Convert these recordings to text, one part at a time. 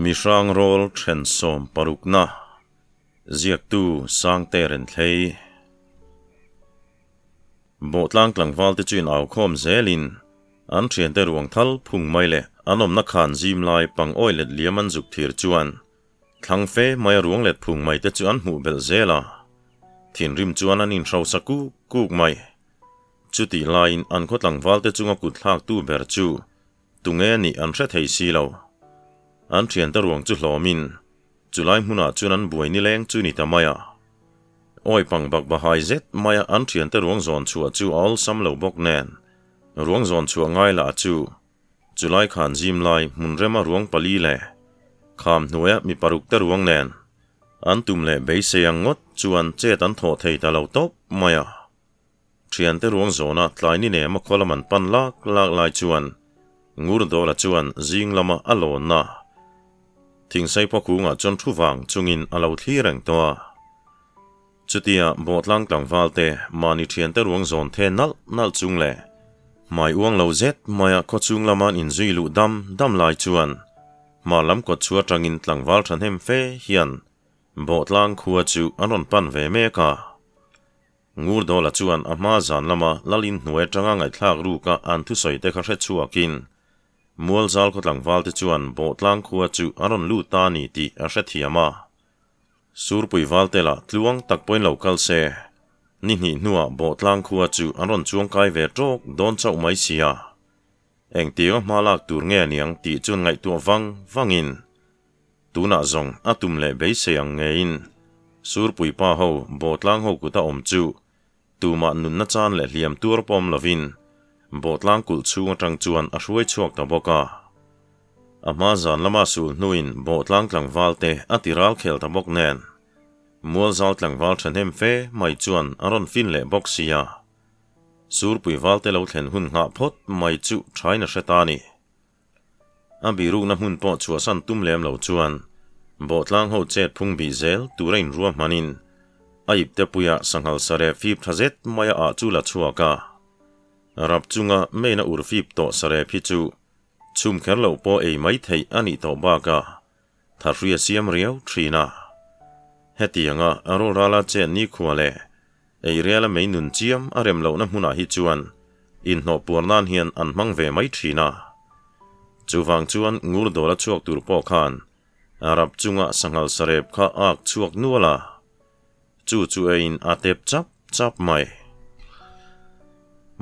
Mihrang rawl then 60na ziaktu Sangte Renthlei. Bawhtlang tlangval te chu in au khawm zelin an thiante ruang thal phung mai leh an awmna khan zim lai pang awi let liam an zuk thir chuan thlang fe mai a ruang let phung mai te chu an hmuh belh zel a. Thinrim chuan an inhrosa kuk kuk mai. Chutih laiin an khaw tlangval te chunga kut thlaktu ber chu Tunge nih an hre thei si lo. An thiante ruang chu hlawmin chulai hmunah chuan an buai nileng chu ni ta mai a. Awi pang bak bahai zet maia an thiante ruang zawn chhuah chu a awlsam lo bawk nen, ruang zawn chhuah ngai lah chu chulai khan zim lai hmun rema ruang pali leh kham hnuaia mi paruk te ruang nen an tum leh beisei ang ngawt chuan chet an thawh thei ta lo tawp mai a. Thiante ruang zawna tlai ni nem a khaw lam an pan lak lak lai chuan Ngurdawla chuan zing lama a lawnna Thingsai phaw kungah chuan thu vang chungin a lo thlir reng tawh a. Chutia Bawhtlang tlangval te mahni thiante ruang zawn the nalh nalh chung leh hmai uang lo zet maia khaw chung lama an inzui luh dam dam lai chuan hmar lam kawt chhuah atangin tlangval thahnem fe hian Bawhtlang khua chu an rawn pan ve mek a. Ngurdawla chuan a hma zan lama Lalin hnuai atanga ngaihthlak ruka an thusawi te kha hre chhuakin Mualzal khaw tlangval te chuan Bawhtlang khua chu an rawn lut ta a ni tih a hrethiam a. Surpui valte lah tluang tak pawhin lo kal se, ni hnih hnuah Bawhtlang khua chu an rawn chuangkai ve tawk dawn chauh mai si a. Engtianga hma lak tur nge aniang tih chuan ngaihtuah vang vangin Tunah zawng a tum leh beisei ang ngeiin Surpui pa ho Bawhtlang ho kuta awm chu tumah nunna chan leh hliam tuar pawm lovin Bawhtlang kulh chhung atang chuan a hruai chhuak ta bawk a. A hma zan lama sul hnuin Bawhtlang tlangval te a ti ral khel ta bawk nen Mualzal tlangval thahnem fe mai chuan a rawn fin leh bawk sia. Surpui valte lo thlen hun nghah phawt mai chu thain a hre ta a ni. A birukna hmun pawh chhuahsan tum lem lo chuan Bawhtlang ho chet phung bih zel tura inrua hmanin a ipte puia sanghal sare fip tha zet maia ah chu la chhuak a. Rap chunga main a ur fip tawh sare phi chu chhum kher loh pawh ei mai theih a nih tawh bakah thahrui a siam riau thin a. Hetianga a rawlrala chet nikhua leh Ei riala mei nun chiam a rem lohna hmunah hi chuan inhnawh puar nan hian an hmang ve mai thin a. Chuvang chuan ngur dawla chhuak tur pawh khan Arab chunga sanghal sarep kha ak chhuak nual a, chu chu eiin a tep chap chap mai.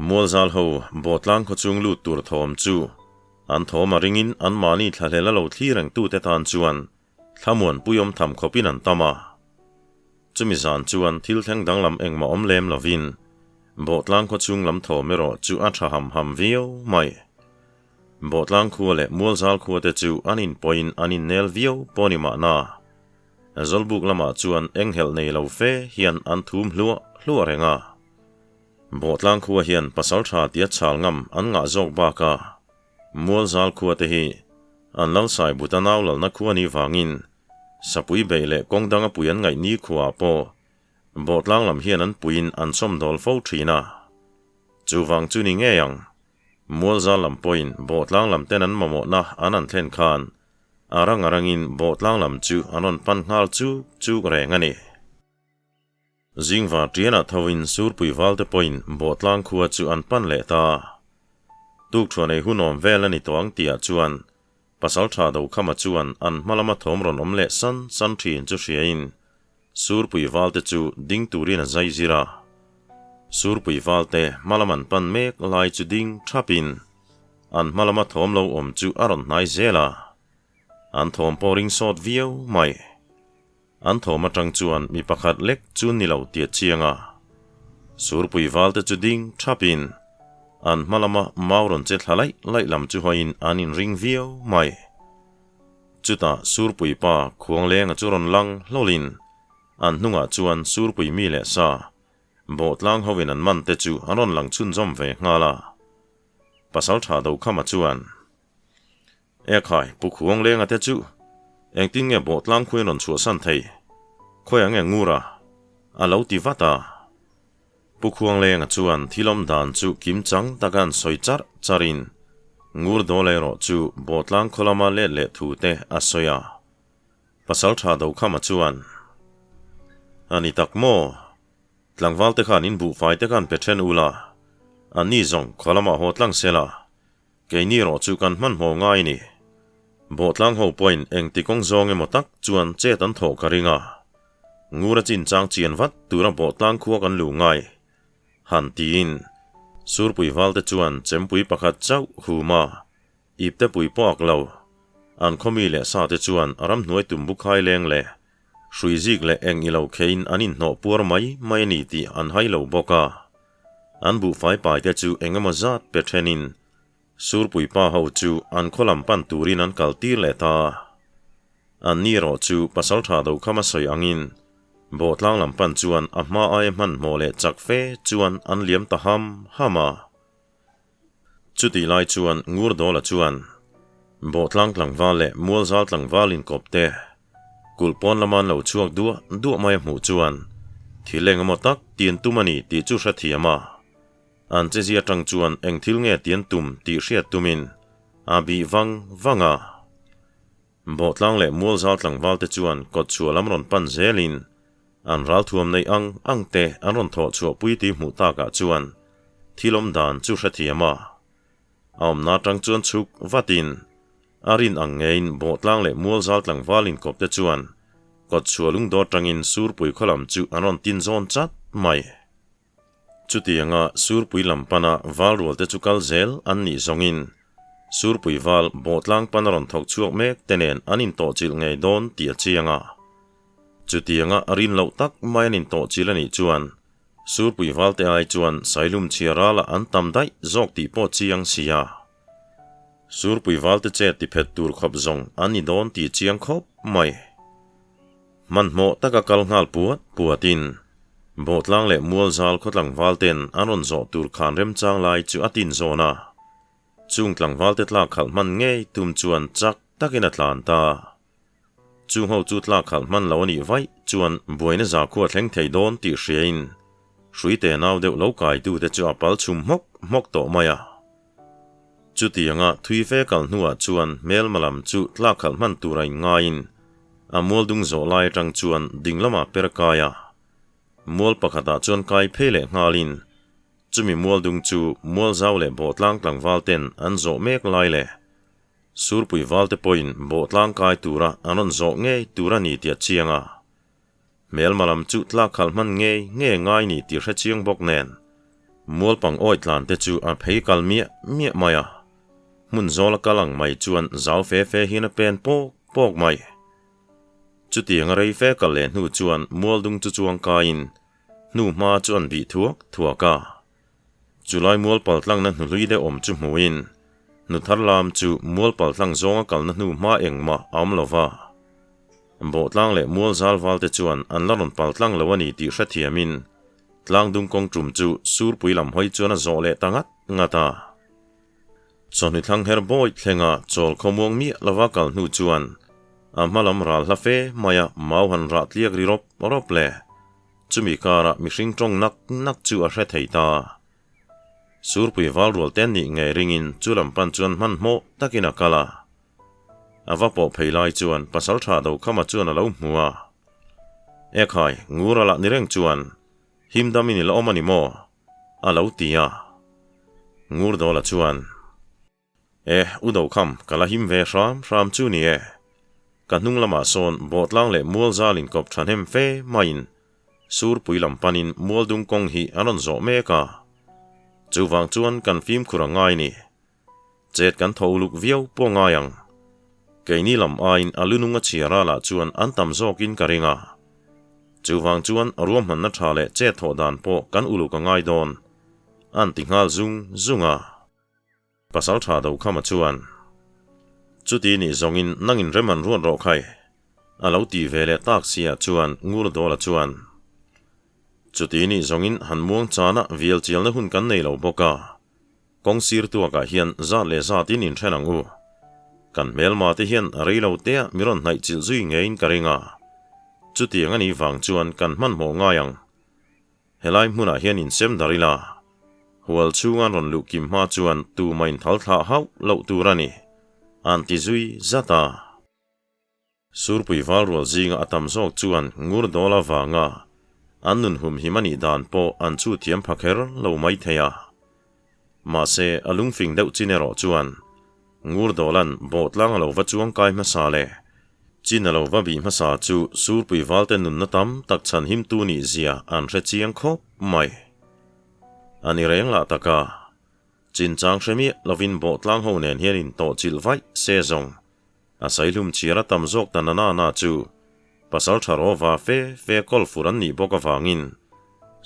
Mualzal ho Bawhtlang khawchhung lut tur thawm chu an thawm a ringin anmahni thlahlel a lo thlir rengtute tan chuan Thlamuan puiawm tham khawpin an tam a. Chumi zan chuan thil thleng danglam engmah awm lem lovin Bawhtlang khaw chhung lam thawm erawh chu a tha ham ham viau mai. Bawhtlang khua leh Mualzal khua te chu an inpawhin an innel viau pawh ni mahna. Zawlbuk lamah chuan enghelh nei lo fe hian an thum hluah hluah reng a. Bawhtlang khua hian pasaltha tia chhal ngam an ngah zawk bakah Mualzal khua te hi an Lalsai Buta nau lalna khua ni vangin Sapui beih leh kawng danga pui an ngaih ni khuaah pawh Bawhtlang lam hian an puiin an chhawmdawl fo thin a. Chuvang chu ni ngei ang, Mualzal lam pawhin Bawhtlang lam ten an mamawhna an han thlen khan a rang a rangin Bawhtlang lam chu an rawn pan nghal chuk chuk reng a ni. Zingvar ṭianah thoin Surpui valte pawhin Bawhtlang khua chu an pan leh ta. Tukṭhuan ei hun awm vel a ni tawh ang tihah chuan Pasalṭha Dokhama chuan an hma lama thawm rawn awm leh san san ṭhin chu hriain Surpui valte chu ding turin a zai zir a. Surpui valte hma lam an pan mek lai chu ding ṭhapin an hma lama thawm lo awm chu a rawn hnai zel a. An thawm pawh ring sawt viau mai. An thawm atang chuan mi pakhat lek chu ni lo tia chiang a. Surpui valte chu ding thapin an hma lama mau rawn che thla laih laih lam chu hawiin an inring viau mai. Chutah Surpui pa Khuanglenga chu rawn lang hlawlin an hnungah chuan Surpui mi leh sa Bawhtlang hoin an man te chu an rawn lang chhunzawm ve nghal a. Pasaltha Dokhama chuan. Ekhai, Pu Khuanglenga te chu engtin nge Bawhtlang khuain rawn chhuahsan thei? Khawiah nge Ngura? A lo ti vat a. Pu Khuanglenga chuan thil awm dan chu kim chang taka an sawi charh charhin Ngurdawla erawh chu Bawhtlang khaw lama let leh thu te a sawi a. Pasaltha Dokhama chuan, A ni tak maw? Tlangval te khan in buhfai te khan pe then ula, anni zawng khaw lamah haw tlang sela, keini erawh chu kan hmanhmawh ngai ni. Bawhtlang ho pawhin engti kawng zawng emaw tak chuan chet an thawh ka ring a, Ngura chinchang chian vat tura Bawhtlang khua kan luh ngai. Han tiin Surpui valte chuan chempui pakhat chauh hum a, ipte pui pawh ak lo. An khawmi leh sate chuan ramhnuai tumbu khai leng leh hrui zik leh eng ilo kheiin an inhnawh puar mai mai a ni tih an hai lo bawk a. An buhfai paite chu eng emaw zat pe thenin Surpui pa ho chu an khaw lam pan turin an kal tir leh ta. An ni erawh chu Pasaltha Dokhama sawi angin Bawhtlang lam pan chuan a hma aia hmanhmawh leh chak fe chuan an liam ta ham ham a. Chutih lai chuan Ngurdawla chuan Bawhtlang tlangval leh Mualzal tlangval inkawp te kulh pawn lama an lo chhuak duah duah mai a hmuh chuan thil eng emaw tak tian tum a ni tih chu hrethiam a. An chezia atang chuan eng thil nge tian tum tih hriat tumin a bih vang vang a. Bawhtlang leh Mualzal tlangval te chuan kawtchhuah lam rawn pan zelin an ralthuam neih ang ang te an rawn thawh chhuah pui tih hmuh takah chuan thil awm dan chu hrethiam a. A awmna atang chuan chhuk vatin a rin ang ngeiin Bawhtlang leh Mualzal tlangval inkawp te chuan kawtchhuah lungdawr tangin Surpui khaw lam chu an rawn tin zawn chat mai. Chutianga Surpui lam pana val rual te chu kal zel an nih zawngin Surpui val Bawhtlang pana rawn thawk chhuak mek te nen an intawhchilh ngei dawn tih a chiang a. Chutianga a rin loh tak mai an intawhchilh a nih chuan Surpui val te ai chuan Sailum chhia ralah an tam daih zawk tih pawh chiang si a. Surpui val te chet tiphet tur khawp zawng an ni dawn tih chiang khawp mai. Hmanhmawh taka kal nghal puat puatin Bawhtlang leh Mualzal khaw tlangvalten an rawn zawh tur khan remchang lai chu a tin zawn a. Chung tlangvalte tlak khalh hman ngei tum chuan chak takin a tlan ta. Chung ho chu tlak khalh hman lo a nih vaih chuan buaina zakhua thleng thei dawn tih hriain hruite nau deuh lo kaitute chu a pal chhum hmawk hmawk tawh mai a. Chutianga thui ve kal hnuah chuan hmelma lam chu tlak khalh hman tur a inngaiin a mual dung zawh lai atang chuan ding lamah per kai a. Mual pakhatah chuan kai phei leh nghalin chumi mual dung chu mual zau leh bawhtlang tlangval ten an zawh mek lai leh Surpui valte pawhin bawhtlang kai tura an rawn zawh ngei tur a ni tih a chiang a. Hmelma lam chu tlak khalh hman ngei ngei ngai ni tih hre chiang bawk nen Mualpang awi tlan te chu a phei kal miah miah mai a, hmun zawla kal ang mai chuan zau fe fe hian a pen pawk pawk mai. Chutiang a rei fe kal leh hnu chuan Mualdung chu chuang kaiin hnu hma chu an bih thuak thuak a. Chulai mualpal tlangna hnuhlui deuh awm chu hmuin hnu thar lam chu mualpal tlang zawnga kalna hnu hma engmah a awm lo va. Bawhtlang leh mual zal val te chuan an la rawn pal tlang lo a ni tih hrethiamin tlangdung kawng tum chu Surpui lam hawi chuan a zawh leh ta ngat ngat a. Chawhnu thlang her bawi thlenga chawl khawmuang miah lova kal hnu chuan a hma lam ral hla fe maia mau han rah tliak ri rawp rawp le. Chumi karah mihring tawng nak nak chu a hre thei ta. Surpui val rual te nih ngei ringin chu lam pan chuan hmanhmawh takin a kal a. A va pawh phei lai chuan Pasaltha Dokhama chuan a lo hmu a. Ekhai, Ngura lah ni reng chuan him dam in i la awm a ni maw? a lo ti a. Ngurdawla chuan. E, U Dokham, ka la him ve hram hram chu ni e. Ka hnung lamah sawn Bawhtlang leh Mualzal inkawp thahnem fe maiin Surpui lam panin Mualdung kawng hi an rawn zawh mek a. Chuvang chuan kan fimkhur a ngai ni. Chet kan tho uluk viau pawh ngai ang. Keini lam aiin a lunung a chhiar a lah chuan an tam zawkin ka ring a. Chuvang chuan ruahmanna tha leh chet thawh dan pawh kan uluk a ngai dawn, an ti nghal zung zung a. Pasal tha Dokhama chuan, Chuti nih zawngin nangin rem an ruat rawh khai, a lo ti ve leh tak siah chuan Ngurdawla chuan, Chuti nih zawngin han muang chana vial chialna hun kan nei lo bawk a, kawng sir tuakah hian zat leh zatin inthen ang u. Kan hmelma te hian a rei lo tea mi rawn hnaih chilh zui ngeiin ka ring a, chutiang a nih vang chuan kan hmanhmawh ngai ang. Helai hmunah hian insem dar ila. Hual chhunga an rawn luh kim hma chuan tumah in thal thlah hauh loh tur a ni, an ti zui zat a. Surpui val rual zinga a tam zawk chuan ngur dawl avanga an nun humhim a nih dan pawh an chu thiam pha kher lo mai thei a. Mahse, a lungfing deuh chin erawh chuan ngur dawlan bawhtlang a lo va chuang kai hmasa leh chin a lo va bih hmasa chu Surpui valte nunna tam tak chhanhimtu nih zia an hre chiang khawp mai. A ni reng lah tak a, chinchang hre miah lovin bawhtlang ho nen hian intawhchilh vaih se zawng A saihlum chhiar a tam zawk ta na na na chu pasal tha rawva fe fe kawl fur an nih bawk avangin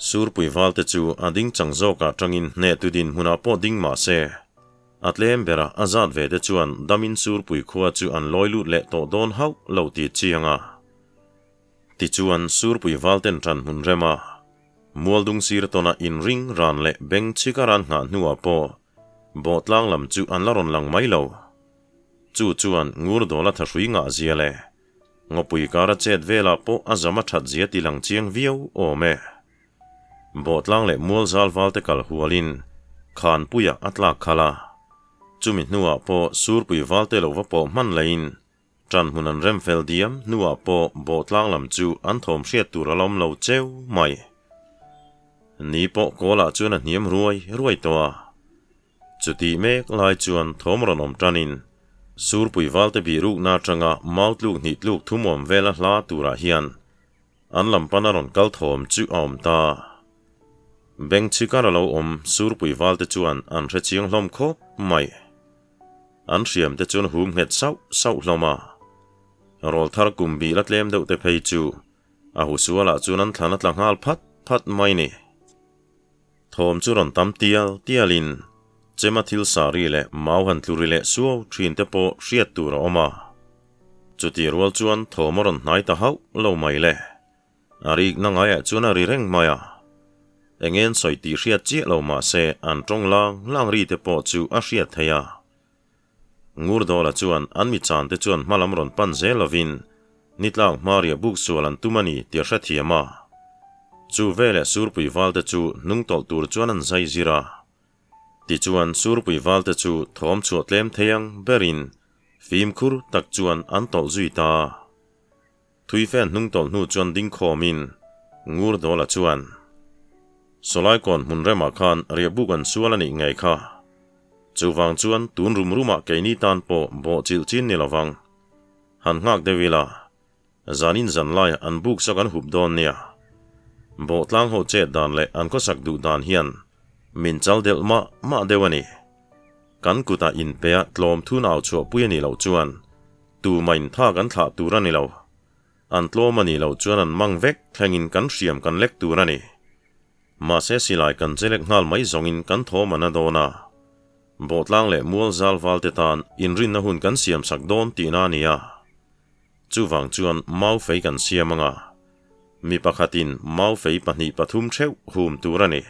Surpui valte chu a ding chang zawkah tangin hnehtu dinhmunah pawh ding mah se, a tlem berah a zat ve te chuan damin Surpui khua chu an lawi lut leh tawh dawn hauh lo tih chiang a. Tichuan Surpui valten tan hmun rema Mualdung sir tawna inring ran leh beng chhika ran nghah hnuah pawh Bawhtlang lam chu an la rawn lang mai lo. Chu chuan ngur dawla thahrui ngah zia leh ngawpui kara chet velah pawh a zam a that zia ti lang chiang viau awm e. Bawhtlang leh mual zal valte kal hualin Khanpuia a tlak khalh a. Chumi hnuah pawh Surpui valte lo va pawh hman leiin ṭan hmun an rem fel diam hnuah pawh Bawhtlang lam chu an thawm hriat tur a la awm lo cheu mai. Ni pawh kawlah chuan a hniam ruai ruai tawh a. Chutih mek lai chuan thawm rawn awm tanin Surpui valte bih rukna atanga mau tluk hnih tluk thumawm vela hla turah hian an lam pana rawn kal thawm chu a awm ta. Beng chhikar a lo awm Surpui valte chuan an hre chiang hlawm khawp mai. An hriam te chuan hum nghet sauh sauh hlawm a. Rawlthar kum bih la tlem deuh te phei chu a husualah chuan an thlan a tla nghal phat phat mai ni. Thawm chu rawn tam tial tialin chema thil sari leh mau han tlu ri leh suau thin te pawh hriat tur a awm a. Chutih rual chuan thawm a rawn hnai ta hauh lo mai le. A rikna ngaiah chuan a ri reng mai a. Eng en sawi tih hriat chiah lo mah se an tawng lang lang ri te pawh chu a hriat theih a. Ngurdawla chuan an mi chan te chuan hma lam rawn pan zel lovin nitlak hma riah buk sual an tum a ni tih a hrethiam a. Chu veleh Surpui valte chu hnung tawlh tur chuan an zai zir a. Tichuan Surpui valte chu thawm chhuah tlem thei ang berin fimkhur tak chuan an tawlh zui ta. Thuifen hnung tawlh hnu chuan ding khawmin Ngurdawla chuan, Sawlai kawn hmun remah khan riahbuk an sual a nih ngei kha. Chuvang chuan tun rum rumah keini tan pawh bawh chilh chin ni lovang. Han nghak deuh ila, zanin zan laiah an buk sak an hup dawn nia. Bawhtlang ho chet dan leh an khawsak duh dan hian min chal delh mah mah deuh a ni. Kan kutah inpea tlawm thun au chhuahpui a nih loh chuan Tumah in tha kan thlah tur a ni lo. An tlawm a nih loh chuan an mang vek thlengin kan hriam kan lek tur a ni. Mahse silai kan che lek nghal mai zawngin kan thawm a na dawn a. Bawhtlang leh mual zal val te tan inrinna hun kan siam sak dawn tihna a ni a. Chuvang chuan mau fei kan siam anga. Mi pakhatin mau fei pahnih pathum theuh hum tur a ni.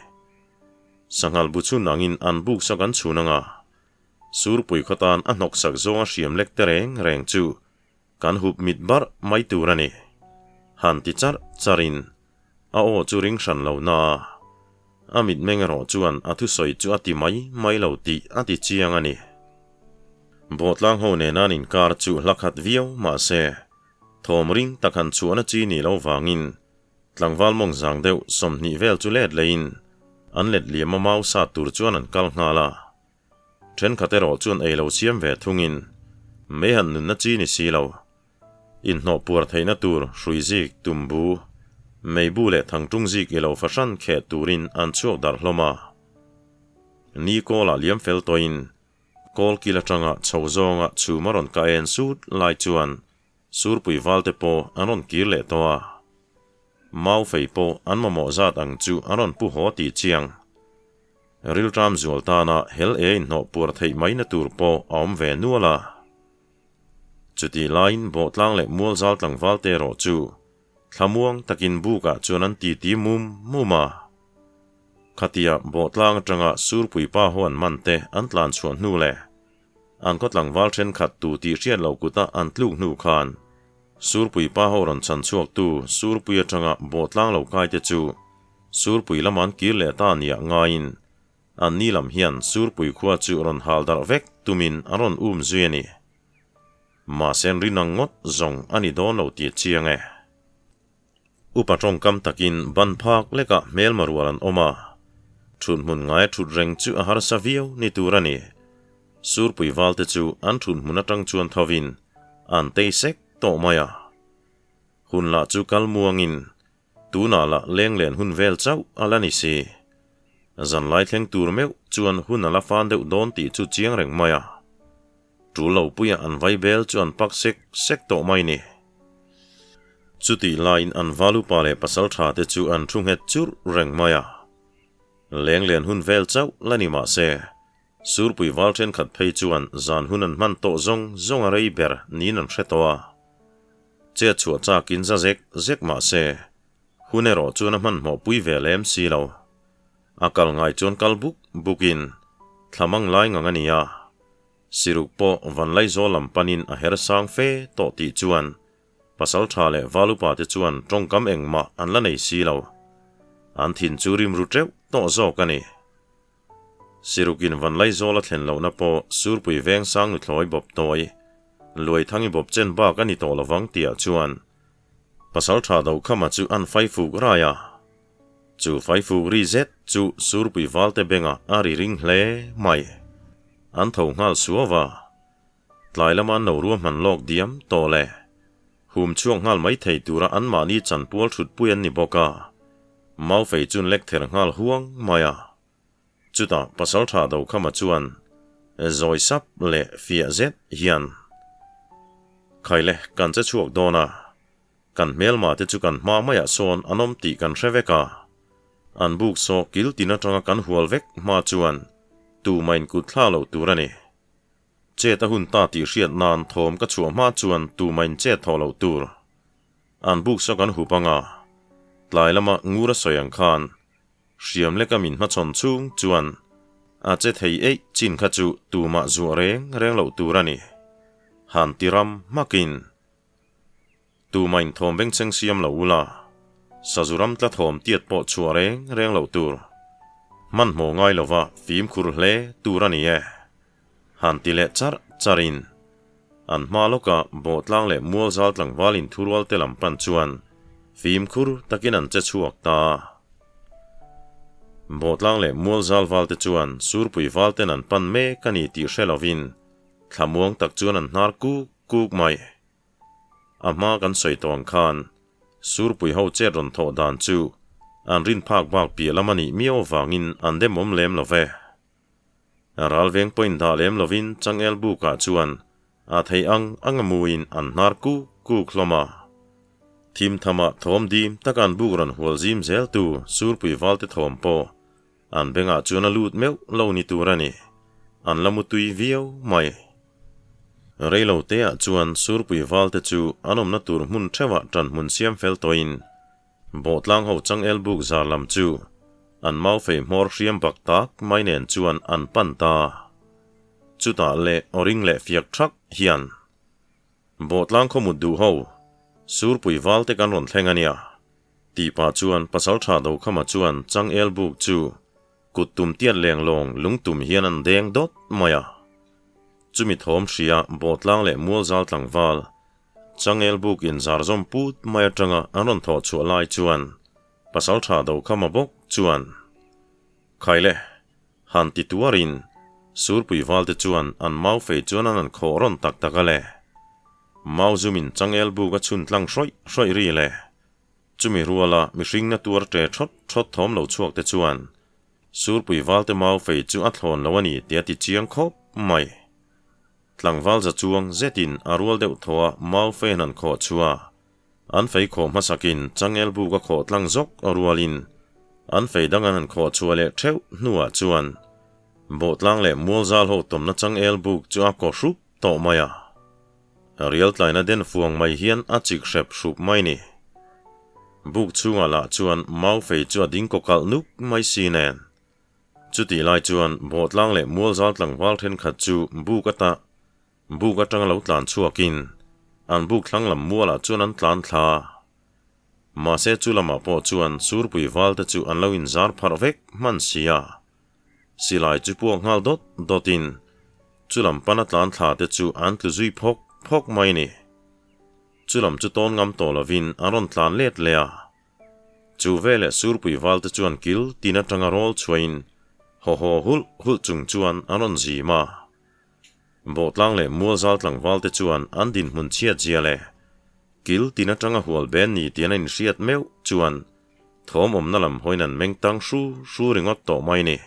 Sanghal bu chhun angin an buk sak an chhun anga. Surpui khaw tan a hnawksak zawnga hriam lek te reng reng chu kan hup mit barh mai tur a ni. Han ti charh charhin a aw chu ring hran lo na a, a mitmeng erawh chuan a thusawi chu a ti mai mai lo tih a ti chiang a ni. Bawhtlang ho nena an inkar chu hla khat viau mah se, thawm ring tak han chhuahna chi ni lo vangin Tlangval mawng zang deuh 20 vel chu let leiin an let liam a mau sat tur chuan an kal nghal a. Thenkhat erawh chuan ei lo siam ve thungin mei han nunna chi ni si lo. Inhnawh puar theihna tur hrui zik, tumbu, meibu leh thangtung zik i lo fahran kheh turin an chhuak darh hlawm a. Ni kawlah liam fel tawhin kawl kil atanga chho zawnga chhum a rawn ka en sut lai chuan Surpui valte pawh an rawn kir leh tawh a. Mau fei pawh an mamawh zat ang chu an rawn pu haw tih chiang. Rilṭam zual tana hel e inhnawh puar theih maina tur pawh a awm ve nual a. Chutih laiin Bawhtlang leh Mualzal tlangval te erawh chu thlamuang takin bukah chuan an titi mum mum a. Khatia Bawhtlang atanga Surpui pa ho an man te an tlan chhuah hnu leh an khaw tlangval thenkhat tu tih hriat loh kuta an tluk hnu khan Surpui pa ho rawn chhan chhuaktu Surpui atanga Bawhtlang lo kai te chu Surpui lama an kir leh ta nia ngaiin Anni lam hian Surpui khua chu rawn hal darh vek tumin an rawn um zui a ni. Mahse an rin ang ngawt zawng a ni dawn lo tih a chiang e. Upa tawngkam takin ban phak lekah hmelma rual an awm a, thut hmun ngaia thut reng chu a harsa viau ni tur a ni. Surpui valte chu an thut hmun atang chuan thovin an tei sek tawh mai a. Hun lah chu kal muangin tunah lah lenglen hun vel chauh a la ni si. Zanlai thleng tur meuh chuan hun a la fan deuh dawn tih chu chiang reng mai a. Tul lo puia an vai bel chu an pak sek sek tawh mai ni. Chutih laiin an valupa leh pasal tha te chu an thu nghet churh reng mai a. Lenglen hun vel chauh la ni mah se, Surpui val thenkhat phei chuan zan hun an hman tawh zawng zawng a rei ber niin an hre tawh a. Chet chhuah chakin za zek zek mah se, hun erawh chuan a hmanhmawh pui ve lem si lo. A kal ngai chuan kal buk bukin thlamang lai ngang a ni a. Siruk pawh Vanlaizawl lam panin a her sang fe tawh tih chuan pasal tha leh valupa te chuan tawngkam engmah an la nei si lo. An thin chu rim ru teuh tawh zawk a ni. Sirukin Vanlaizawl a thlen lohna pawh Surpui veng sang nuthlawi bawp tawi, Luaithangi bawp chen bak a ni tawh lovang tihah chuan pasal tha Dokhama chu an faifuk rai a. Chu faifuk ri zet chu Surpui valte bengah a ri ring hle mai. An tho nghal suau a. Tlai lama an lo ruahman lawk diam tawh le. Hum chhuak nghal mai thei tura anmahni chanpual thutpui an ni bawk a. Maufei chun lek ther nghal huang mai a. Chutah Pasaltha Dokhama chuan zawi sap leh fiah zet hian, Khaile kan che chhuak dawn a. Kan hmelma te chu kan hma maiah sawn an awm tih kan hre vek a, an buk saw kil tin atanga kan hual vek hma chuan tumah in kut thla loh tur a ni. Chet a hun ta tih hriat nan thawm ka chhuah hma chuan tumah in chet thawh loh tur. An buk saw kan hup anga, tlai lama ngur a sawi ang khan hriam leka min hmachhawn chhung chuan a che thei eih chin kha chu tumah zuah reng reng loh tur a ni. Han ti ram hmakin. Tumah inthawm bengchheng siam lo ula, sazu ram tla thawm tiat pawh chhuah reng reng loh tur. Hmanhmawh ngai lova fimkhur hle tur a ni e. Han ti leh charh charhin an hma lawka bawhtlang leh mualzal tlangval inthurual te lam pan chuan fimkhur takin an che chhuak ta. Bawhtlang leh mualzal valte chuan surpui valten an pan mek a ni tih hre lovin thlamuang tak chuan an hnar kuk kuk mai. A hma kan sawi tawh ang khan Surpui ho chet rawn thawh dan chu an rin phak bak piah lam a nih miau avangin an demawm lem lo ve. Ral veng pawhin dah lem lovin changel bukah chuan a thei ang ang a muin an hnar kuk kuk hlawm a. Thim thamah thawm dim taka an buk rawn hual zim zeltu Surpui valte thawm pawh An bengah chuan a lut meuh lo ni tur a ni. An la mutui viau mai. Reilo teah chuan Surpui valte chu an awmna tur hmun theuhah ṭan hmun siam fel tawhin Bawhtlang ho changel buk zar lam chu an maufei hmawr hriam bak tak mai nen chuan an pan ta. Chutah leh awring leh fiak ṭhak hian Bawhtlang khaw mut duh ho Surpui valte kan rawn thleng a nia. Tih pah chuan Pasalṭha Dokhama chuan changel buk chu kut tum tiat leng lawng lung tum hian an deng dawt mai a. Chumi thawm hria Bawhtlang leh Mualzal tlangval changel buk inzar zawm put mai atanga an rawn thawh chhuah lai chuan Pasalṭha Dokhama bawk chuan Khaile han ti tuarin Surpui valte chuan an mau fei chuan an han khawh rawn tak tak a le. Mau zumin changel buk a chhun tlang hrawih hrawih ri le. Chumi ruala mihring na tuar ṭe ṭhawt ṭhawt thawm lo chhuak te chuan Surpui valte mau fei chu a thlawn lo a ni tih a ti chiang khawp mai. Tlangval za chuang zetin a rual deuh thaw a mau fei an han khawh chu a, an fei khawh hmasakin changel buk a khawh tlang zawk a rualin an fei dang an han khawh chhuah leh ṭheuh hnuah chuan Bawhtlang leh Mualzal ho tawmna changel buk chu a kaw hrup tawh mai a. Rial tlaina den fuang mai hian a chik hrep hrup mai ni. Buk chhungah lah chuan mau fei chu a ding kaw kalh nuk mai si nen. Chutih lai chuan Bawhtlang leh Mualzal tlangval thenkhat chu buk ata buk atanga lo tlan chhuakin an buk thlang lam mualah chuan an tlan thla. Mahse chu lamah pawh chuan Surpui valte chu an lo inzar pharh vek hman si a. Silai chu puak nghal dawt dawtin chulam pana tlan thla te chu an tlu zui phawk phawk mai ni. Chulam chu tawn ngam tawh lovin an rawn tlan let leh a. Chu veleh Surpui val te chuan kil tin atanga rawl chhuahin haw haw hulh hulh chung chuan an rawn zim a. Bawhtlang leh Mualzal tlangval te chuan an dinhmun chhiat zia leh kil tin atanga hual ben ni tih an inhriat meuh chuan thawm awmna lam hawiin an meng tang hru hru ringawt tawh mai ni.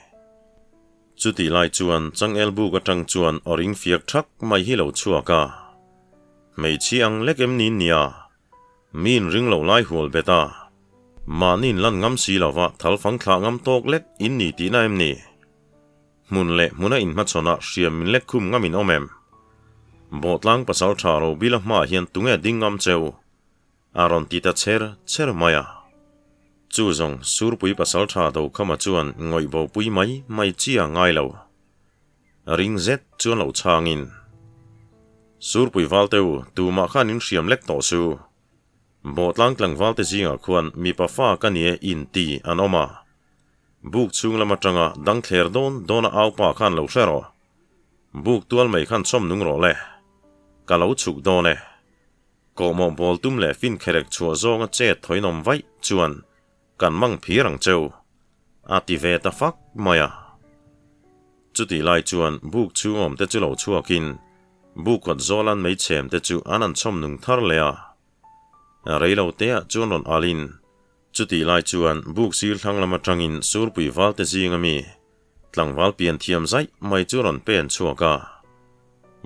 Chutih lai chuan Changel buk atang chuan aw ring fiak thak mai hi lo chhuak a. Hmeichhi ang lek em ni nia? Mi inring lo lai hual bet a, mahni inlan ngam si lova thal fang thlah ngam tawk lek in ni tihna em ni? Hmun leh hmuna inhmachhawnah hriam min lek khum ngam in awm em? Bawhtlang pasal tha Robila hmaah hian tunge ding ngam cheu? A rawn ti ta cher cher mai a. Chu zawng Surpui pasal tha Dokhama chuan ngawih bopui mai mai chi a ngai lo. Ring zet chuan lo chhangin, Surpui valte u, tumah khan in hriam lek tawh su. Bawhtlang tlangvalte zingah khuan mipa fa ka ni e in ti an awm a. Buk chhung lam atanga dang thler dawn dawn a au pa khan lo hre rawh. Buk tual mai khan chawm nung rawh le. Ka lo chhuk dawn e. Kawhmawh bawl tum leh fin kherek chhuah zawnga chet thawihnawm vaih chuan kan mang phir ang cheu, a ti ve ta fak mai a. Chutih lai chuan buk chhung awmte chu lo chhuakin buk kawt zawlan mei chhemte chu an han chhawm nung thar leh a. Reilo teah chuan rawn alin chutih lai chuan buk sir thlang lam atangin Surpui valte zinga mi tlangval pian thiam zaih mai chu rawn pen chhuak a.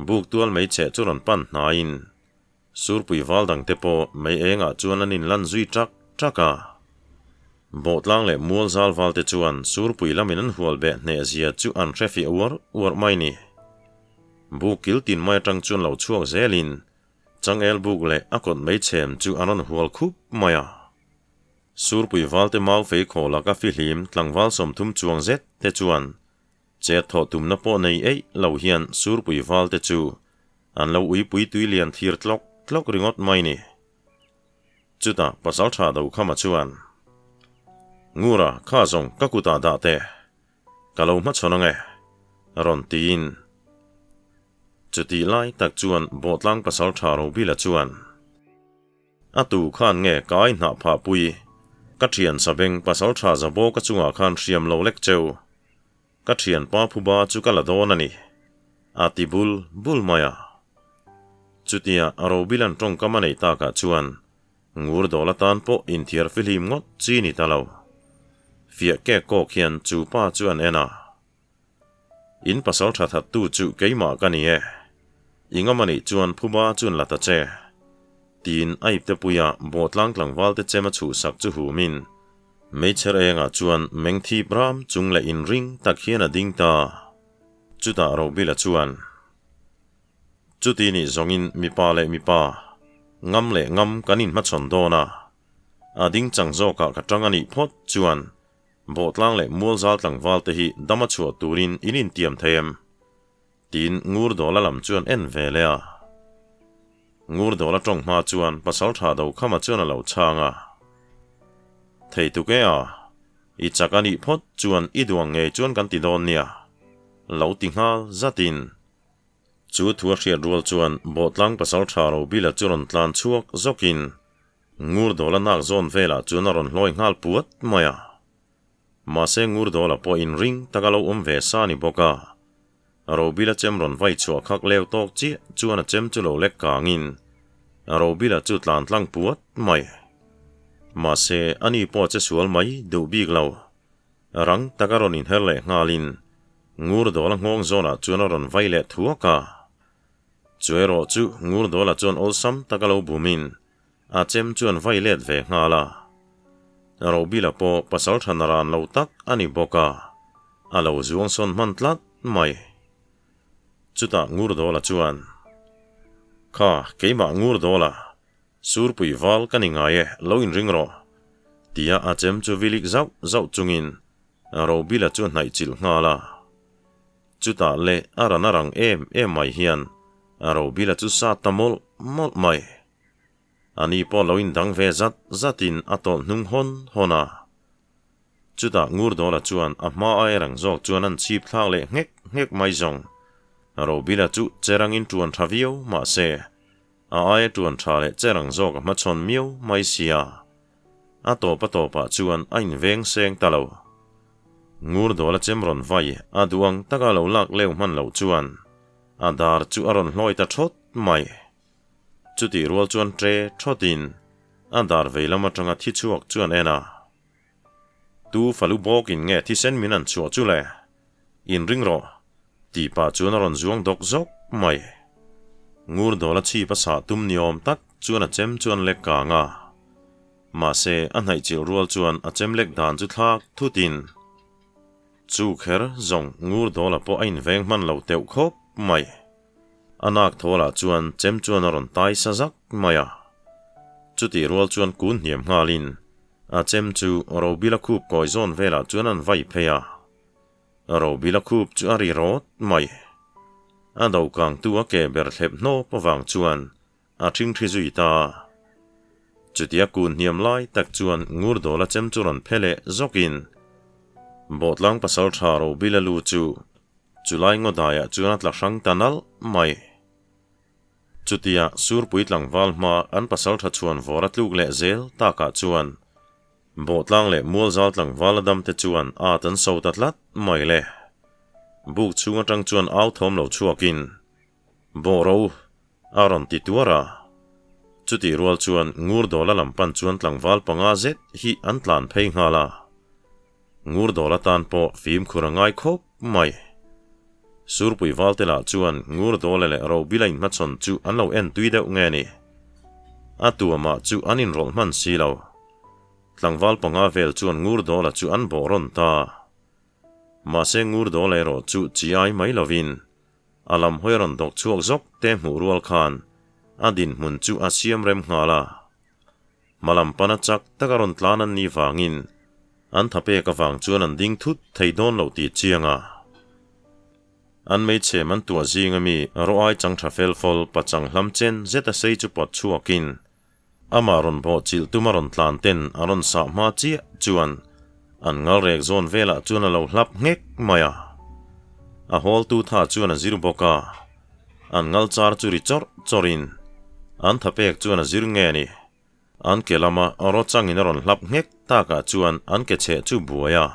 Buk tual mei chheh chu rawn pan hnaiin Surpui val dangte pawh mei engah chuan an inlan zui ṭak ṭak a. Bawhtlang leh mual zal valte chuan Surpui lamin an hual beh hneh zia chu an hre fiah uar uar mai ni. Buk kil tin mai aṭang chuan lo chhuak zelin Changel buk leh a kawt mei chhem chu an rawn hual khup mai a. Surpui valte mau fei khaw laka fihlim tlangval 30 chuang zet te chuan Chet thawh tumna pawh nei eih lo hian Surpui valte chu an lo uipui tui lian thlir tlawk tlawk ringawt mai ni. Chutah Pasaltha Dokhama chuan, Ngura, kha zawng ka kutah dah teh, ka lo hmachhawn ang e, rawn tiin. Chutih lai tak chuan Bawhtlang Pasaltha Robila chuan, A tu khan nge ka ai hnah phah pui? Ka thian Sabeng pasaltha Zabo ka chungah khan hriam lo lek cheu. Ka thian pa phuba chu ka la dawn a ni. A ti bul bul mai a. Chutia Robilan tawngkam a neih takah chuan ngur dawl atan pawh inthiar fihlim ngawt chi ni ta lo. Fiah kek kawk hian chu pa chu an en a. In pasal tha thattu chu keimah ka ni e. I ngam anih chuan phuba chuan la ta che. Tiin a ipte puia bawhtlang tlangval te chem a chhuhsak chu humin meichher engah chuan meng thip ram chung leh inring tak hian a ding ta. Chutah Robila chuan, Chuti nih zawngin mipa leh mipa, ngam leh ngam kan inhmachhawn dawn a. A ding chang zawkah ka tang anih phawt chuan Bawhtlang leh Mualzal tlangval te hi dam a chhuah turin in intiam thei em? Tiin Ngurdawla lam chuan en ve leh a. Ngurdawla tawng hma chuan Pasaltha Dokhama chuan a lo chhang a. Thei tuk e a, i chak a nih phawt chuan i duang ngei chuan kan ti dawn nia, lo ti nghal zatin. Chu thu a hriat rual chuan Bawhtlang Pasaltha Robila chu rawn tlan chhuak zawkin Ngurdawla nak zawn velah chuan a rawn hlawi nghal puat mai a. Mahse Ngurdawla pawh inring tak a lo awm ve sa ni bawk a. Robila chem rawn vai chhuah khak leu tawk chiah chuan a chem chu lo lek kangin Robila chu tlan tlang puat mai. Mahse ani pawh che sual mai duh bik lo. Rang tak a rawn inher leh nghalin Ngurdawla nghawng zawnah chuan a rawn vai leh thuak a. Chu erawh chu Ngurdawla chuan awlsam tak a lo bumin a chem chuan vai let ve nghal a. Robila pawh pasal tha naran lo tak a ni bawk a, a lo zuang sawn hman tlat mai. Chutah Ngurdawla chuan, Kha, keimah Ngurdawla, Surpui val ka ni ngai e, lo inring rawh, tia a chem chu vilik zauh zauh chungin Robila chu a hnaih chilh nghal a. Chutah leh a ran a rang em em mai hian Robila chu sat ta mawlh mawlh mai. Ani pawh lo indang ve zat zatin a tawlh hnung hawn hawn a. Chutah Ngurdawla chuan a hma aia rang zawk chuan an chhip thlak leh nghek nghek mai zawng. Robila chu che rangin ṭuan ṭha viau mah se, a aia ṭuan ṭha leh che rang zawk a hmachhawn miau mai sia. A tawp a tawpah chuan a inveng seng ta lo. Ngurdawla chem rawn vai a duh ang taka lo lak leu hman loh chuan a dar chu a rawn hlawi ta ṭhawt mai. Chutih rual chuan ṭe ṭhawtin a dar vei lam aṭanga thi chhuak chuan en a. Tu falu bawkin nge thisen min an chhuah chu le? Inring rawh, tih pah chuan a rawn zuang dawk zawk mai. Ngurdawla chhip a sah tum ni awm tak chuan a chem chuan lek kang a. Mahse, a hnaih chilh rual chuan a chem lek dan chu thlak thutin. Chu kher zawng Ngurdawla pawh a inveng hman lo teuh khawp mai. A nak thawlah chuan chem chuan a rawn tai sa zak mai a. Chutih rual chuan kun hniam nghalin a chem chu Robila khup kawi zawn velah chuan an vai phei a. Robila khup chu a ri rawt mai. A do kangtu a ke ber thlep hnawp avang chuan a ṭhingṭhi zui ta. Chutia kun hniam lai tak chuan Ngurdawla chem chu rawn phe leh zawkin Bawhtlang pasalṭha Robila lu chu Chulai ngaw daiah chuan a tla hrang ta nalh mai. Chutia Surpui tlangval hma an pasalṭha chhuan vawr a tluk leh zel takah chuan Bawhtlang leh Mualzal tlangval a damte chuan at an so ta tlat mai le. Buk chhung atang chuan au thawm lo chhuakin, Bawhro! a rawn ti tuar a. Chutih rual chuan Ngurdawla lam pan chuan tlangval panga zet hi an tlan phei nghal a. Ngurdawl atan pawh fimkhur a ngai khawp mai. Surpui valte lah chuan Ngurdawla leh Robila inhmachhawn chu an lo en tui deuh nge ni. A tuamah chu an inrawlh hman si lo. Tlangval panga vel chuan Ngurdawla chu an bawh rawn ta. Mahse Ngurdawla erawh chu chi ai mai lovin a lam hawi a rawn dawk chhuak zawk te hmuh rual khan a dinhmun chu a siam rem nghal a. Hmalam pana chak taka rawn tlan an nih vangin an thapek avang chuan an ding thut thei dawn loh tih chiang a. An hmeichhe man tuah zinga mi rawh ai chang tha fel fawl pachang hlam chen zet a sei chu pawt chhuakin amah rawn bawh chilh tum a rawn tlan ten a rawn sah hma chiah chuan an ngal rek zawn velah chuan a lo hlap nghek mai a. A hawltu tha chuan a zir bawk a, an ngal char chu ri chawrh chawrhin an thapek chuan a zir nge ni. An ke lama raw changin a rawn hlap nghek takah chuan an ke chheh chu buai a.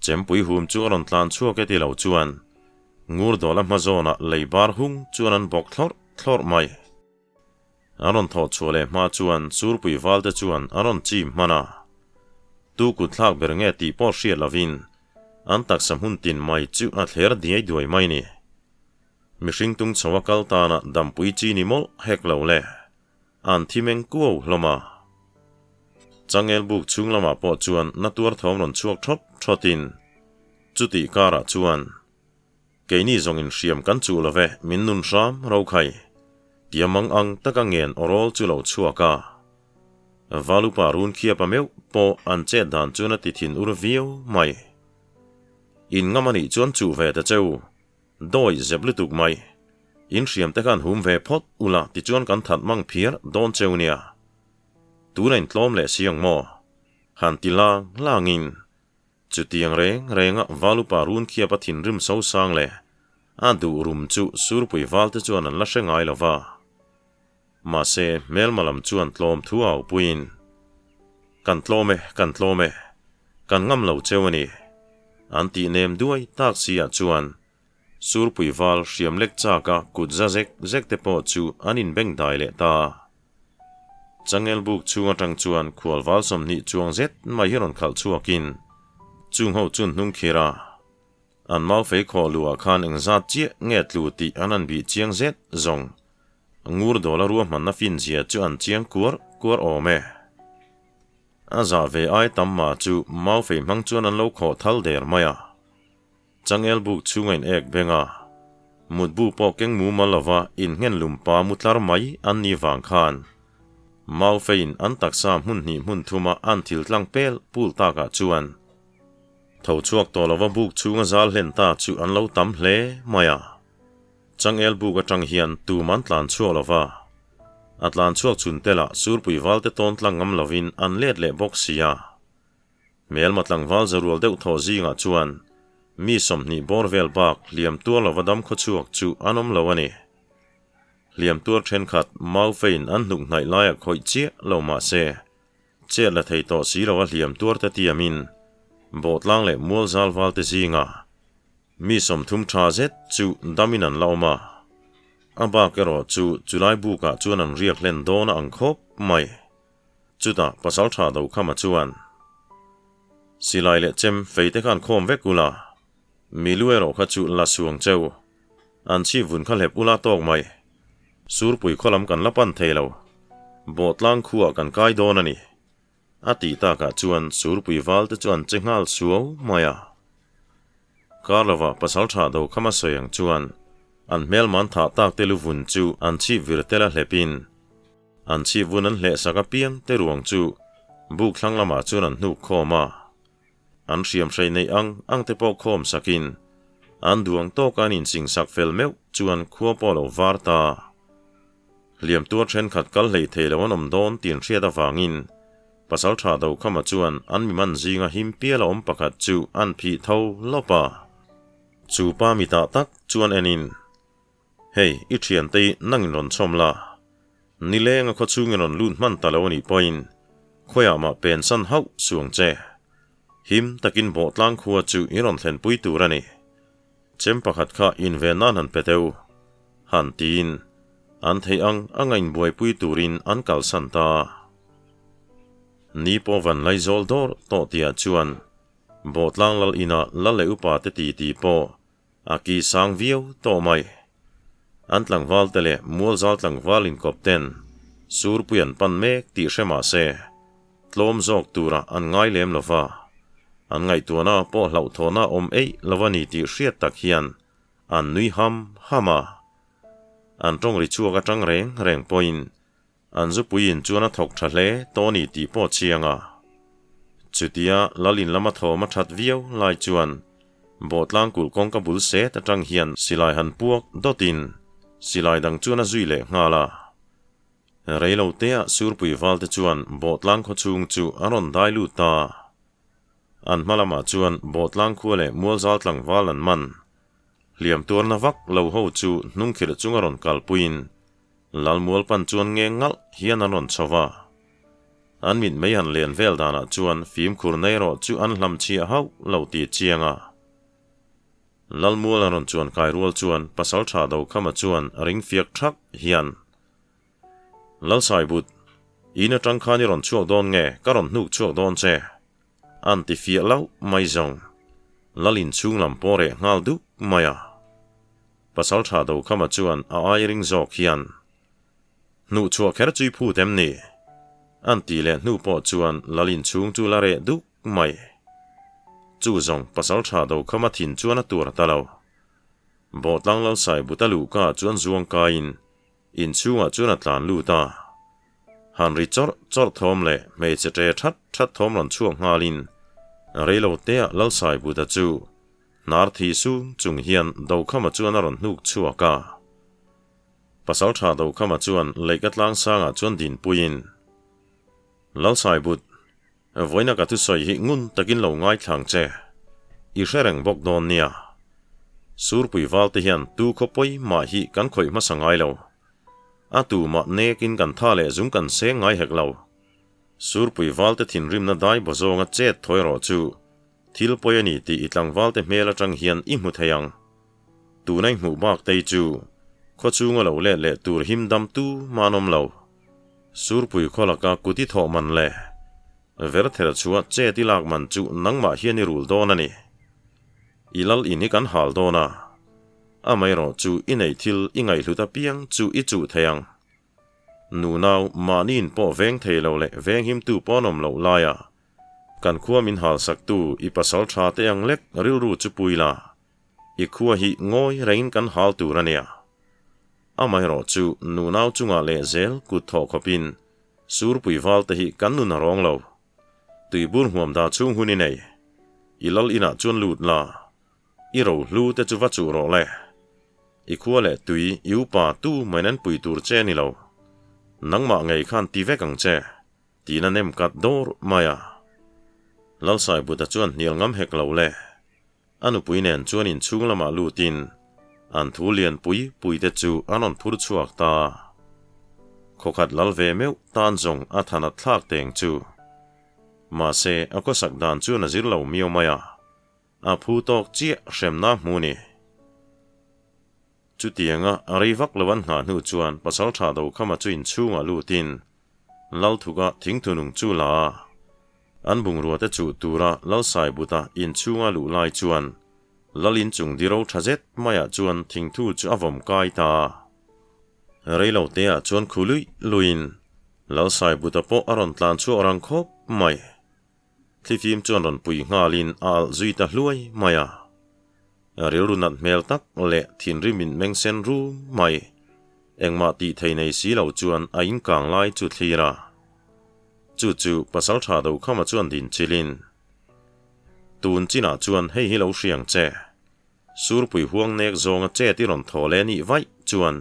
Chempui hum chu a rawn tlan chhuak e ti lo chuan Ngurdawla hma zawnah lei bar hung chuan an bawk thlawrh thlawrh mai. A rawn thawh chhuah leh hma chuan Surpui valte chuan a rawn chim hman a. Tu kut thlak ber nge tih pawh hriat lovin an taksa hmun tin mai chu a thler diai duai mai ni. Mihring tung chho a kal tana dampui chi ni mawlh hek lo le. An thi meng kuau hlawm a. Changel buk chhung lamah pawh chuan na tuar thawm rawn chhuak thawt thawtin chutih karah chuan Keini zawngin hriam kan chuh lo ve, min nun hram ro khai. Tia mang ang taka ngen awrawl chu lo chhuak a. Valupa run khiap a meuh pawh an chet dan chuan a ti thin ur viau mai. In ngam anih chuan chuh ve ta cheu. Dawi zep lutuk mai. In hriam te khan hum ve phawt ula tichuan kan that mang phiar dawn cheu nia. Tuna in tlawm leh si ang maw? Han ti lang langin Chutiang reng renga Valupa run khiap a thinrim so sang leh a duh rum chu Surpui valte chuan an la hre ngai lo va. Mahse, hmelma lam chuan tlawm thu au puiin, Kan tlawm e, kan tlawm e, kan ngam lo cheu a ni, an tih nem duai tak si ah chuan Surpui val hriam lek chak a kut za zek zek te pawh chu an inbeng dai leh ta. Changel buk chhung atang chuan khual val 20 chuang zet mai hi rawn khalh chhuakin chung ho chun hnung khir a. An mau fei khawh luhah khan engzat chiah nge tlu tih an han bih chiang zet zawng. Ngur dawla ruahmanna finzia chu an chiang kuar kuar awm e. A zah ve ai tam mah chu mau fei hmang chuan an lo khawh thal der mai a. Changel buk chhunga in ek beng a, mutbu pawh keng mumal lova innghen lum pa mu tlar mai an ni vang khan Mau feiin an taksa hmun hnih hmun thuma an thil tlang pel pul takah chuan tho chhuak tawh lova buk chhunga zal hlen ta chu an lo tam hle mai a. Changel buk atang hian tum an tlan chhuak lova, a tlan chhuak chhun telah Surpui valte tawn tlang ngam lovin an let leh bawk si a. Hmelma tlangval zarual deuh thaw zingah chuan mi 20 bawr vel bak hliam tuar lova dam khawchhuak chu an awm lo a ni. Hliam tuar thenkhat mau fein an hnuk hnaih laiah khawih chiah lo mah se, chet la thei tawh si lova hliam tuar te tiamin bawhtlang leh mual zal val te zinga mi 30 tha zet chu damin an la awm a. A bak erawh chu chulai bukah chuan an riak hlen dawn a ang khawp mai. Chutah Pasaltha Dokhama chuan, Silai leh chem fei te khan khawm vek ula, mi lu erawh kha chu la suang cheu. An chhip vun kha hlep ula tawk mai. Surpui khaw lam kan la pan thei lo. Bawhtlang khuah kan kai dawn a ni. A tih takah chuan Surpui val te chu an che nghal suau mai a. Kar lovah Pasaltha Dokhama sawi ang chuan an hmelman thah tak te lu vun chu an chhip vir tel a hlepin, An chhip vun an hleh sak apiang te ruang chu buk thlang lamah chuan an hnuk khawm a. An hriam hrei neih ang ang te pawh khawm sakin an duang tawka an insing sak fel meuh chuan khua pawh a lo var ta. Hliam tuar thenkhat kal hlei thei lo an awm dawn tih an hriat avangin Pasaltha Dokhama chuan an mi man zinga him pial a awm pakhat chu an phih tho lawp a. Chu pa mitah tak chuan enin Hei, i thiante hi nangin rawn chhawm la. Nilenga khaw chhungin rawn lut hman ta lo a nih pawhin khawiah mah pensan hauh suang che. Him takin bawhtlang khua chu i rawn thlenpui tur a ni. Chem pakhat kha inven nan han pe teu. Han tiin an theih ang anga inbuaipui turin an kalsan ta. Ni pawh van laizawl dawr tawh tihah chuan bawhtlang lal inah lal leh upa te titi pawh A ki sang viau tawh mai. An tlangval te leh mualzal tlangval inkawp ten surpui an pan mek tih hre mah se, tlawm zawk turah an ngai lem lo va, an ngaihtuahna pawh hlauhthawhna awm eih lo a ni tih hriat tak hian an nui ham ham a. An tawng ri chhuak atang reng reng pawhin An zupuiin chuan a thawk tha hle tawh a ni tih pawh chiang a. Chutia Lalin lama thawm a that viau lai chuan Bawhtlang kulh kawngka bul set atang hian silai han puak dawtin silai dang chuan a zui leh nghal a. Reilo teah Surpui valte chuan Bawhtlang khawchhung chu a rawn dai lut ta. An hma lamah chuan Bawhtlang khua leh Mualzal tlangval an man. Hliam tuarna vak lo ho chu hnungkhirh chunga rawn kalpuiin Lalmual pan chuan nge ngalh hian an rawn chho va. An mit mei han len vel danah chuan fimkhur nei erawh chu an hlam chhiah hauh lo tih chiang a. Lalmual an rawn chuan kai rual chuan Pasaltha Dokhama chuan a ring fiak thak hian, Lalsaibut, in atang khan i rawn chhuak dawn nge ka rawn hnuk chhuak dawn che? An ti fiah lauh mai zawng. Lal inchhung lam pawh reh nghal duk mai a. Pasaltha Dokhama chuan a ai ring zawk hian, Hnuh chhuah kher chu i phut em ni? An ti leh hnu pawh chuan lal inchhung chu la reh duk mai. Chu zawng Pasaltha Dokhama thin chuan a tuar ta lo. Bawhtlang Lalsai Buta luhka chuan zuang kaiin inchhungah chuan a tlan lut a. Han ri chawrh chawrh thawm leh hmeichhe ṭe that that thawm rawn chhuak nghalin reilo teah Lalsai Buta chu Hnar thi sung chung hian Dokhama chuan a rawn hnuk chhuak a. Pasaltha Dokhama chuan leika tlang sangah chuan dinpuiin, Lalsaibut, vawiina ka thusawi hi ngun takin lo ngaithlang che. I hre reng bawk dawn nia. Surpui valte hian tu khaw pawi mah hi kan khawih hmasa ngai lo. A tu mah nekin kan tha leh zung kan seng ngai hek lo. Surpui valte thinrimna dai baw zawnga chet thawi rawh chu Thil pawi a ni tih i tlangvalte hmel atang hian i hmu thei ang. Tuna i hmuh bak tei chu khawchhunga lo let leh tur him dam tu mah an awm lo. Surpui khaw laka kut i thawh man leh verther chhuah chet i lak man chu nangmah hian i rul dawn a ni. I lal in hi kan hal dawn a, amaherawh chu i neih thil i ngaihhlut apiang chu i chuh thei ang. Nunau mahniin pawh veng thei lo leh venghimtu pawh an awm loh laia Kan khua min halsaktu i pasal tha te ang lek rilru chu pui la, i khua hi ngawi rengin kan hal tur a nia. Amaherawh chu nunau chungah leh zel kut thawh khawpin surpui val te hi kan nun a rawng lo. Tuibur hmuam dah chhung hun i nei. I lal inah chuan lut la, i rohlu te chu va chuh rawh le. I khua leh tui i upa tu mai nan pui tur che a ni lo. Nangmah ngei khan ti vek ang che. Tiin a nem kat dawr mai a. Lalsaibuta chuan hnial ngam hek lo le. A nupui nen chuan inchhung lamah lutin an thu lian pui pui te chu an rawn phur chhuak ta. Khawkhat lal ve meuh tan zawng a thanat thlak teng chu. Mahse, a khawsak dan chuan a zir lo miau mai a, a phu tawk chiah hremna hmu ni. Chutianga a rei vak lo an nghah hnu chuan Pasalṭha Dokhama chu inchhungah lutin Lalthuka thingthunung chu la a, an bungrua te chuh tura Lalsaibuta inchhunga luh lai chuan Lal inchung di ro ṭha zet maiah chuan thingthu chu a vawm kai ta a. Reilo teah chuan khu luih luihin Lalsaibuta pawh a rawn tlan chhuak rang khawp mai. Thlifim chuan rawn pui nghalin a alh zui ta hluai mai a. Rilru nat hmel tak leh thinrim in meng sen rum mai. Engmah tih thei nei si lo chuan a inkang lai chu thlir a. Chu chu Pasaltha Dokhama chuan din chilin, Tun chinah chuan hei hi lo hriang che. Surpui huang nek zawnga chet i rawn thaw leh nih vaih chuan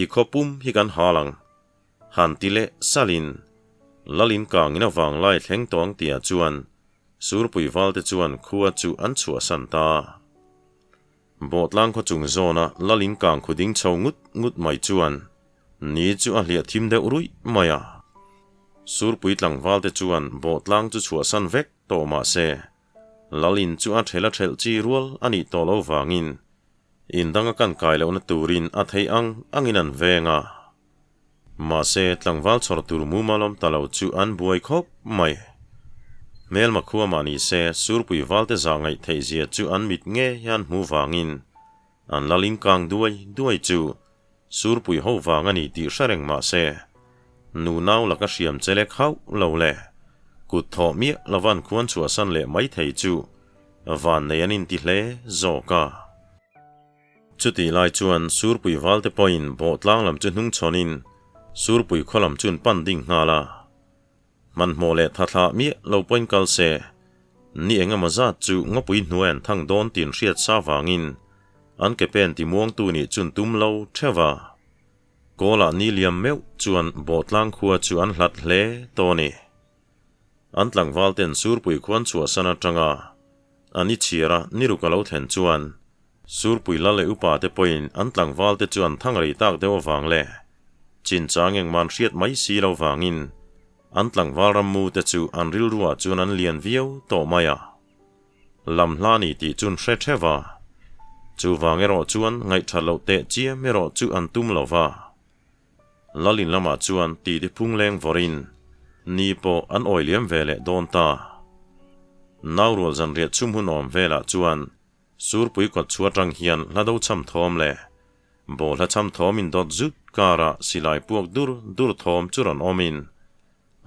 i khaw pum hi kan hal ang. Han ti leh salin, Lalin kangin a vanglai thleng tawng tia chuan Surpui valte chuan khua chu an chhuahsan ta. Bawhtlang khaw chung zawna Lalin kang khu ding chho ngut ngut mai chuan ni chu a hliah thim deuh ruih mai a. Surpui tlangvalte chuan Bawhtlang chu chhuahsan vek tawh mah se, Lalin chu a ṭhel a ṭhelh chi rual a nih tawh lo vangin indang a kan kai lohna turin a theih ang angin an veng a. Mahse, tlangval chhawr tur mumal awm ta lo chu an buai khawp mai. Hmelma khua mah ni se, Surpui valte zah ngaih theih zia chu an mit nge hian hmu vangin an lal inkang duai duai chu Surpui ho vang a ni tih hre reng mah se, nunau laka hriam che lek hauh lo le, kut thawh miah lova an khuan chhuahsan leh mai thei chu vannei an inti hle zawk a. Chutih lai chuan Surpui valte pawhin bawhtlang lam chu hnungchhawnin Surpui khaw lam chu an pan ding nghal a. Hmanhmawh leh thathlah miah lo pawhin kal se, ni eng emaw zat chu ngawpui hnuai an thang dawn tih an hriat sa vangin an ke pen timuangtu nih chun tum lo theuh a. Kawlah ni liam meuh chuan bawhtlang khua chu an hlat hle tawh a ni. An tlangval ten Surpui khuan chhuahsan atanga an i chhir a niruk a lo thlen chuan Surpui lal leh upa te pawhin an tlangval te chu an thang rei tak deuh avang leh chinchang engmah an hriat mai si lo vangin an tlangval rammu te chu an rilruah chuan an lian viau tawh mai a. Lam hla ni tih chun hre theuh a. Chuvang erawh chuan ngaihthat loh teh chiam erawh chu an tum lo va. Lalin lamah chuan titi phungleng vawrin ni pawh an awi liam ve leh dawn ta. Naurual zanriah chhum hun awm velah chuan Surpui kawt chhuah atang hian hla do cham thawm leh bawlhla cham thawm indawt zut karah silai puak dur dur thawm chu rawn awmin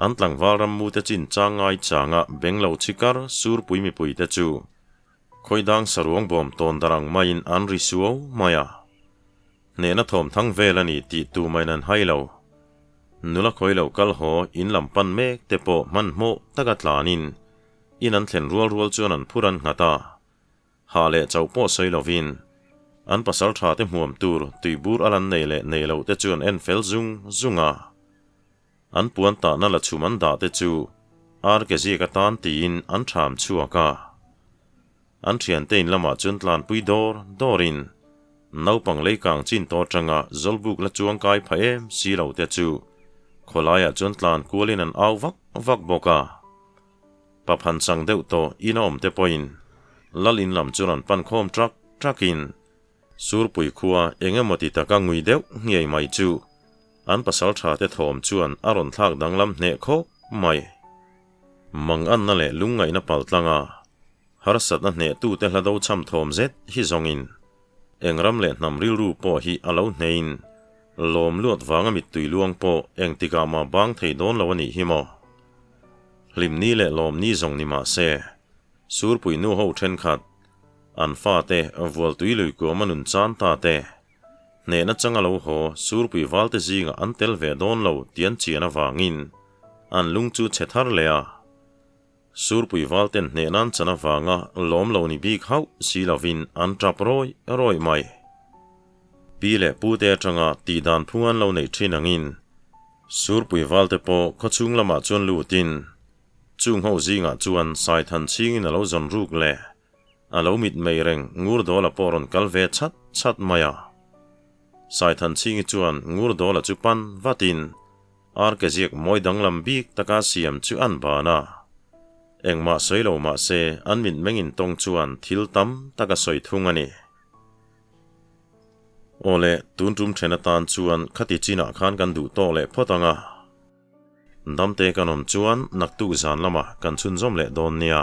an tlangval rammute chin chang ngai changa beng lo chikar Surpui mipuite chu khawidang saruang bawm tawn dar ang maiin an ri suau mai a. Hnehna thawm thang vel a ni tih tu maiin an hai lo. Nula khawi lo kal haw in lam pan mek te pawh hmanhmawh taka tlanin in an thlen rual rual chuan an phur an nghat a. Hah leh chauh pawh sawi lovin an pasal tha te hmuam tur tuibur a lan nei leh nei loh te chu an en fel zung zung a. An puan tahna la chhum an dah te chu ar ke ziak atan tiin an ṭham chhuak a. An thiante in lamah chuan tlanpui dawr dawrin naupang leikang chin tawh atanga zawlbuk la chuang kai pha em si lo te chu khawlaiah chuan tlan kualin an au vak vak bawk a. Pa phanchang deuh tawh in a awm te pawhin lal in lam chu rawn pan khawm trak trakin Surpui khua eng emaw ti taka ngui deuh nghiai mai chu an pasal tha te thawm chuan a rawn thlak danglam hneh khawp mai. Manganna leh lungngaihna paltlanga harsatna hnehtute hla do cham thawm zet hi zawngin eng ram leh hnam rilru pawh hi a lo hnein lawm luat vanga mittui luang pawh engtikah mah bang thei dawn lo a nih hi maw? Hlimni leh lawmni zawng ni mah se, Surpui nu ho thenkhat, an fate Vualtui luikuam a nun chan ta te, Hnehna changa lo haw Surpui valte zingah an tel ve dawn lo tih an chian avangin an lung chu chhe thar leh a. Surpui valten hnehna an chan avanga lawm lo ni bik hauh si lovin an tap rawih rawih mai. Pi leh pute atanga tih dan phung an lo neih thin angin Surpui valte pawh khawchhung lamah chuan lutin. Chung ho zingah chuan Saithan chhingin a lo zawn ruk leh a lo mitmei reng Ngurdawla pawh rawn kal ve chat chat mai a. Saithanchhingi chuan Ngurdawla chu pan vatin Arke ziak mawi danglam bik taka siam chu an ban a. Engmah sawi lo mah se an mitmeng intawng chuan thil tam tak a sawi thung a ni. Aw le, tun tum then atan chuan khati chinah khan kan duh tawk leh phawt ang a. Damte kan awm chuan naktuk zan lamah kan chhunzawm leh dawn nia.